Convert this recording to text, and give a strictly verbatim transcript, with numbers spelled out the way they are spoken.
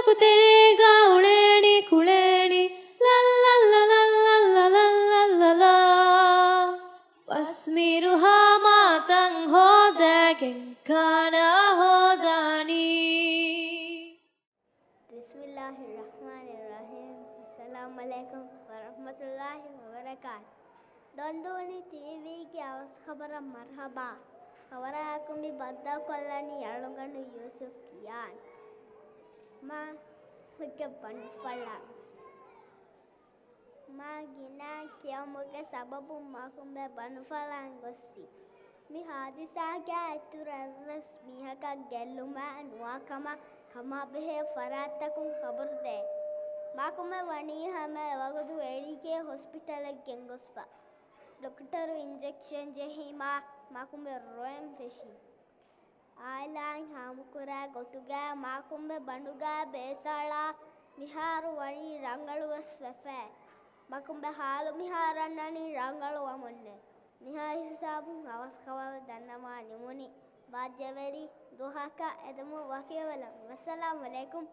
ކުތެރޭގަ އުޅޭނީ ކުޅޭނީ ލައްލައްލަ ލައްލައްލަ ލައްލައްލަ. ވަސްމީރުހާ މާތަން ހޯދައިގެން ކާނާ ހޯދާނީ. بسم الله الرحمن الرحيم. السلام عليكم ورحمة الله وبركاته. ދޮންދޫނި ޓީވީގެ އަވަސް ޚަބަރަށް މަރްޙަބާ. ޚަބަރާއެކު މި ބައްދަލުކޮށްލަނީ އަޅުގަނޑު ޔޫސުފް ކިޔާން. މާ މަގެ ބަނޑުފަޅާ. މާ ގިނަ ކިޔަމުގެ ސަބަބުން މާކުމެ ބަނޑުފަޅާން ގޮއްސި. މި ހާދިސާގެ އިތުރަށްވެސް މީހަކަށް ގެއްލުމާ ނުވާ ކަމަށް ކަމާބެހޭ ފަރާތްތަކުން ޚަބަރުދޭ. މާކުމެ ވަނީ ހަމަ އެވަގުތު އެ ޑީ ކޭ ހޮސްޕިޓަލަށް ގެންގޮސްފަ. ޑޮކްޓަރު އިންޖެކްޝަން ޖެހީމާ މާކުމެ ރޮއެން ފެށި. އާއިލާއިން ހާމަކުރާ ގޮތުގަ މާކުމެ ބަނޑުގަ ބޭސްއަޅާ މިހާރު ވަނީ ރަނގަޅުވެސް ވެފަ. މާކުމެ ހާލު މިހާރަށް ނަނީ ރަނގަޅުވަމުންނެ. މިހާ ހިސާބުން އަވަސް ޚަބަރު ދަންނަވާ ނިމުނީ. ބާއްޖަވެރި ދުވަހަކަށް އެދުމުން ވަކިވެލަން. ވައްސަލާމް އަލައިކުމް.